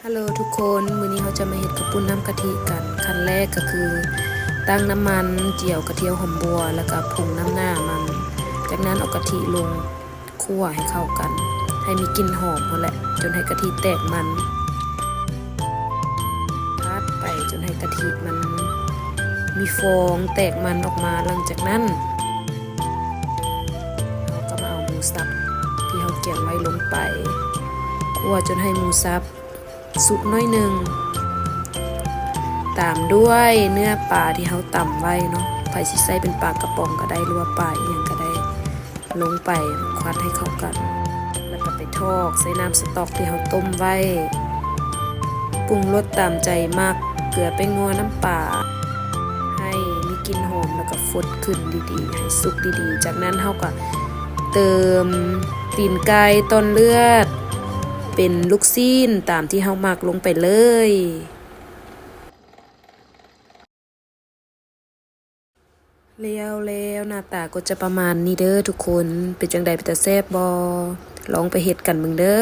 Hello ທຸກຄົນ, ມື້ນີ້ເຮົາຈະມາເຮັດເຂົ້າປຸ້ນນ້ຳກະທິກັນ. ຂັ້ນແລກກໍຄືຕັ້ງນ້ຳມັນ, ຈຽວກະທຽວຫອມບົ່ວ ແລ້ວກໍຜົງນ້ຳໜ້າມັນ. ຈາກນັ້ນເອົາກະທິລົງ ຂົ້ວໃຫ້ເຂົ້າກັນ ໃຫ້ມີກິ່ນຫອມພຸ້ນແຫຼະ ຈົນໃຫ້ກະທິແຕກມັນ. ຜັດໄປຈົນໃຫ້ກະທິມັນມີຟອງແຕກມັນອອກມາ. ຫຼັງຈາກນັ້ນ ເຮົາກໍມາເອົາໝູສັບທີ່ເຮົາກຽມໄວ້ລົງໄປ ຂົ້ວຈົນໃຫ້ໝູສັບສຸກໜ້ອຍໜຶ່ງ ຕາມດ້ວຍເນື້ອປາທີ່ເຮົາຕຳໄວ້ເນາະ. ໃຜຊິໃຊ້ເປັນປາກະປ໋ອງກໍໄດ້ ຫຼືວ່າປາອີ່ຫຍັງກໍໄດ້. ລົງໄປຄວັດໃຫ້ເຂົ້າກັນ ແລ້ວກໍໄປຖອກໃສ່ນ້ຳສະຕ໋ອກທີ່ເຮົາຕົ້ມໄວ້. ປຸງລົດຕາມໃຈມັກ ເກືອ ແປ້ງນົວ ນ້ຳປາ ໃຫ້ມີກິ່ນຫອມ ແລ້ວກໍຟົດຂຶ້ນດີໆ ໃຫ້ສຸກດີໆ. ຈາກນັ້ນເຮົາກໍເຕີມຕີນໄກ່ ຕ່ອນເລືອດ ເປັນລູກຊີ້ນຕາມທີ່ເຮົາມັກລົງໄປເລີຍ. ແລ້ວໆ ໜ້າຕາກໍຈະປະມານນີ້ເດີທຸກຄົນ. ເປັນຈັ່ງໃດ ເປັນຕາແຊບບໍ່? ລອງໄປເຮັດກັນເບິ່ງເດີ.